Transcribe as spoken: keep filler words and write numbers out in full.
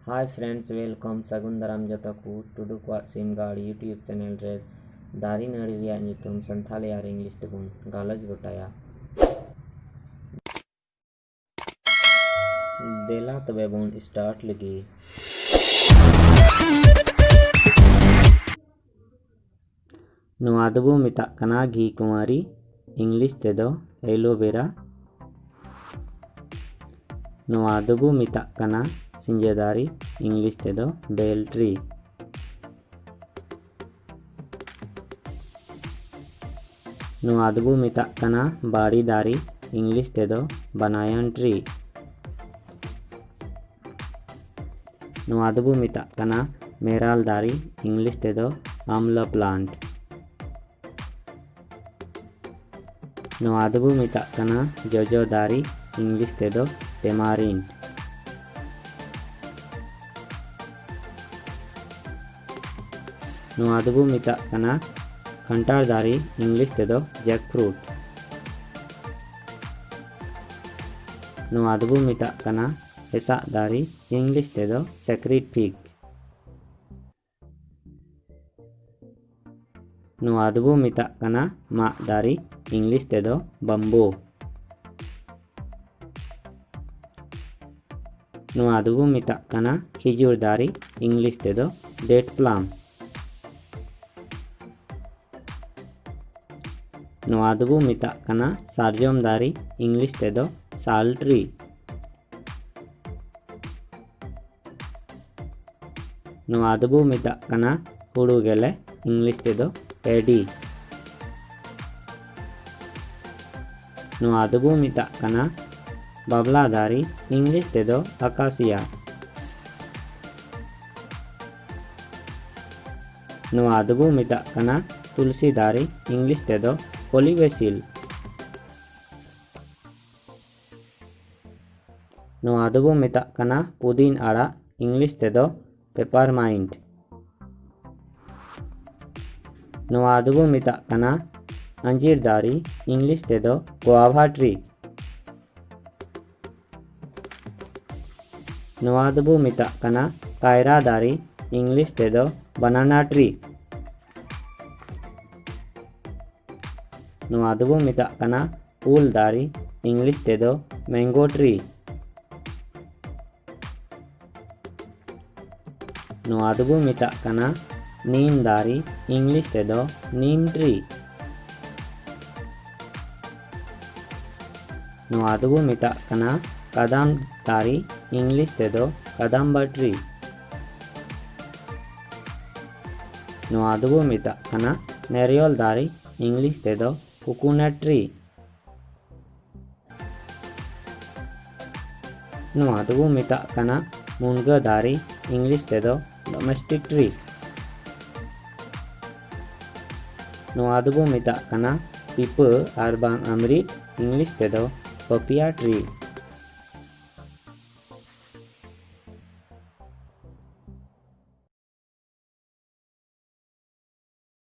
Hi friends, welcome, ᱥᱟᱹᱜᱩᱱ ᱫᱟᱨᱟᱢ ᱡᱚᱛᱚ ᱠᱚ᱾ ᱴᱩᱰᱩ ᱠᱚᱣᱟᱜ ᱥᱤᱢ ᱜᱟᱲ YouTube channel ᱨᱮ ᱫᱟᱨᱮ ᱱᱟᱹᱲᱤ ᱨᱮᱭᱟᱜ ᱧᱩᱛᱩᱢ ᱥᱟᱱᱛᱷᱟᱞᱤ ᱟᱨ English ᱛᱮᱵᱚᱱ ᱜᱟᱞᱚᱪ ᱜᱚᱴᱟᱭᱟ᱾ ᱫᱮᱞᱟ ᱛᱚᱵᱮ ᱵᱚᱱ start ᱞᱮᱜᱮ᱾ ᱱᱚᱣᱟ ᱫᱚᱵᱚ ᱢᱮᱛᱟᱜ ᱠᱟᱱᱟ ᱜᱷᱤ ᱠᱩᱸᱣᱟᱨᱤ, English ᱛᱮᱫᱚ aloe vera᱾ ᱱᱚᱣᱟ ᱫᱚᱵᱚ ᱢᱮᱛᱟᱜ ᱠᱟᱱᱟ ᱥᱤᱸᱡᱟᱹ ᱫᱟᱨᱮ, English ᱛᱮᱫᱚ bale tree᱾ ᱱᱚᱣᱟ ᱫᱚᱵᱚ ᱢᱮᱛᱟᱜ ᱠᱟᱱᱟ ᱵᱟᱲᱮ ᱫᱟᱨᱮ, English ᱛᱮᱫᱚ banyan tree᱾ ᱱᱚᱣᱟ ᱫᱚᱵᱚ ᱢᱮᱛᱟᱜ ᱠᱟᱱᱟ ᱢᱮᱨᱟᱞ ᱫᱟᱨᱮ, English ᱛᱮᱫᱚ amla plant᱾ ᱱᱚᱣᱟ ᱫᱚᱵᱚ ᱢᱮᱛᱟᱜ ᱠᱟᱱᱟ ᱡᱚᱡᱚ ᱫᱟᱨᱮ, English ᱛᱮᱫᱚ tamarind᱾ ᱱᱚᱣᱟ ᱫᱚᱵᱚ ᱢᱮᱛᱟᱜ ᱠᱟᱱᱟ ᱠᱷᱟᱱᱴᱟᱲ ᱫᱟᱨᱮ, English ᱛᱮᱫᱚ jackfruit᱾ ᱱᱚᱣᱟ ᱫᱚᱵᱚ ᱢᱮᱛᱟᱜ ᱠᱟᱱᱟ ᱦᱮᱸᱥᱟᱜ ᱫᱟᱨᱮ, English ᱛᱮᱫᱚ sacred fig᱾ ᱱᱚᱣᱟ ᱫᱚᱵᱚ ᱢᱮᱛᱟᱜ ᱠᱟᱱᱟ ᱢᱟᱫ ᱫᱟᱨᱮ, English ᱛᱮᱫᱚ bamboo᱾ ᱱᱚᱣᱟ ᱫᱚᱵᱚ ᱢᱮᱛᱟᱜ ᱠᱟᱱᱟ ᱠᱷᱤᱡᱩᱨ ᱫᱟᱨᱮ, English ᱛᱮᱫᱚ date plum᱾ ᱱᱚᱣᱟ ᱫᱚᱵᱚ ᱢᱮᱛᱟᱜ ᱠᱟᱱᱟ ᱥᱟᱨᱡᱚᱢ ᱫᱟᱨᱮ, English ᱛᱮᱫᱚ sal tree᱾ ᱱᱚᱣᱟ ᱫᱚᱵᱚ ᱢᱮᱛᱟᱜ ᱠᱟᱱᱟ ᱦᱩᱲᱩ ᱜᱮᱞᱮ, English ᱛᱮᱫᱚ paddy᱾ ᱱᱚᱣᱟ ᱫᱚᱵᱚ ᱢᱮᱛᱟᱜ ᱠᱟᱱᱟ ᱵᱟᱵᱞᱟ ᱫᱟᱨᱮ, English ᱛᱮᱫᱚ acacia᱾ ᱱᱚᱣᱟ ᱫᱚᱵᱚ ᱢᱮᱛᱟᱜ ᱠᱟᱱᱟ ᱛᱩᱞᱥᱤ ᱫᱟᱨᱮ, English ᱛᱮᱫᱚ polybasil᱾ ᱱᱚᱣᱟ ᱫᱚᱵᱚ ᱢᱮᱛᱟᱜ ᱠᱟᱱᱟ ᱯᱩᱫᱤᱱ ᱟᱲᱟᱜ, English ᱛᱮᱫᱚ peppermint᱾ ᱱᱚᱣᱟ ᱫᱚᱵᱚ ᱢᱮᱛᱟᱜ ᱠᱟᱱᱟ ᱟᱸᱡᱤᱨ ᱫᱟᱨᱮ, English ᱛᱮᱫᱚ guava tree᱾ ᱱᱚᱣᱟ ᱫᱚᱵᱚ ᱢᱮᱛᱟᱜ ᱠᱟᱱᱟ ᱠᱟᱭᱨᱟ ᱫᱟᱨᱮ, ᱤᱝᱞᱤᱥ ᱛᱮᱫᱚ banana tree᱾ ᱱᱚᱣᱟ ᱫᱚᱵᱚ ᱢᱮᱛᱟᱜ ᱠᱟᱱᱟ ᱩᱞ ᱫᱟᱨᱮ, ᱤᱝᱞᱤᱥ ᱛᱮᱫᱚ mango tree᱾ ᱱᱚᱣᱟ ᱫᱚᱵᱚ ᱢᱮᱛᱟᱜ ᱠᱟᱱᱟ ᱱᱤᱢ ᱫᱟᱨᱮ, ᱤᱝᱞᱤᱥ ᱛᱮᱫᱚ neem tree᱾ ᱱᱚᱣᱟ ᱫᱚᱵᱚ ᱢᱮᱛᱟᱜ ᱠᱟᱱᱟ ᱠᱟᱫᱟᱢ ᱫᱟᱨᱮ, ᱤᱝᱞᱤᱥ ᱛᱮᱫᱚ ᱠᱟᱫᱟᱢᱵᱟ tree᱾ ᱱᱚᱣᱟ ᱫᱚᱵᱚ ᱢᱮᱛᱟᱜ ᱠᱟᱱᱟ ᱱᱟᱨᱤᱭᱚᱞ ᱫᱟᱨᱮ, ᱤᱝᱞᱤᱥ ᱛᱮᱫᱚ coconut tree᱾ ᱱᱚᱣᱟ ᱫᱚᱵᱚ ᱢᱮᱛᱟᱜ ᱠᱟᱱᱟ ᱢᱩᱱᱜᱟᱹ ᱫᱟᱨᱮ, ᱤᱝᱞᱤᱥ ᱛᱮᱫᱚ domestic tree᱾ ᱱᱚᱣᱟ ᱫᱚᱵᱚ ᱢᱮᱛᱟᱜ ᱠᱟᱱᱟ ᱯᱤᱯᱟᱹ ᱟᱨ ᱵᱟᱝ ᱟᱢᱨᱤᱛ, ᱤᱝᱞᱤᱥ ᱛᱮᱫᱚ papaya tree᱾